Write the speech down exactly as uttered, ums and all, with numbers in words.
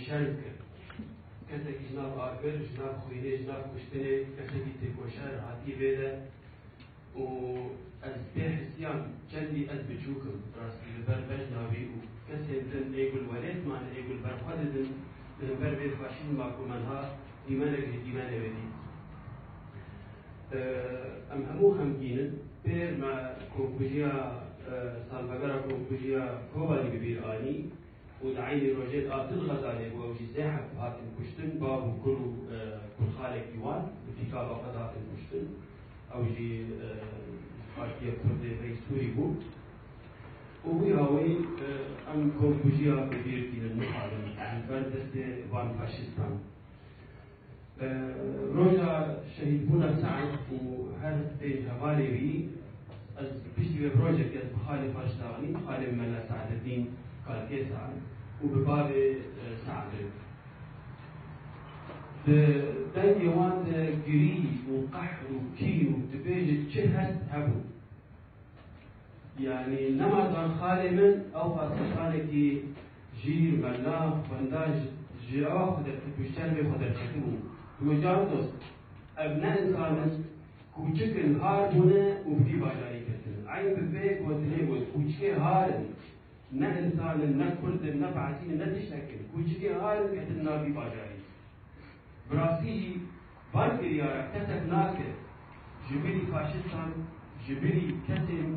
Şer kir. Kesekî ji nav akir, ji nav xwînê, ji nav kuştinê, kesekî têkoşer hatiye vê de û ez bê hisiyan çendî ez biçûk im, rastî li ber bejna wî û kesên din ê ku li welêt mane, ê ku li ber xwe didin, li hember vê faşîzma ku me niha dîmenek ji dîmenê wê dît. Em hemû xemgîn in. Pêr me komkujiya, salvegera komkujiya Kobanî bi bîr anî û di eynî rojê de Atil Xezalê bû, ew jî sê heb hatin kuştin, bav û kur û, e, kurxalekî wan bi pîkaba xwe de hatin kuştin. Ew jî, e, ji partiya Kurdê Rey Sûrî bû. Û wî awî, e, em komkujiya bi bîr tînin, nixabin ji ber destê van faşistan. E, roja şehîdbûna Se'd û her pênc hevalê wî, ez piştî vê bi rojekê ez bi xalê xwe ji daxinî, bi xalê Mela Se'dedîn Kalkê Se'd û bi bavê, e, Se'd re. Di dengê wan de girî û qehr û kîn û dibêje çi hest hebû. Yanî nema zan xalê min, ew xasetanekî jîr, mela, xwenda ji, ji ewa xwe derket û ji çermê xwe derketibû. Gojan dost, ev ne insan in, kûçik in, har bûne û bi vî bajarî ketine. Eyn bi vê gotinê got, kûçikê har in, ne insan in, ne kurd in, ne Be'sî ne tiştek in. Kûçikê har in, ketin nav vî bajarî. Bi rastî jî van kiryara kesek nake ji bilî faşistan, ji bilî kesên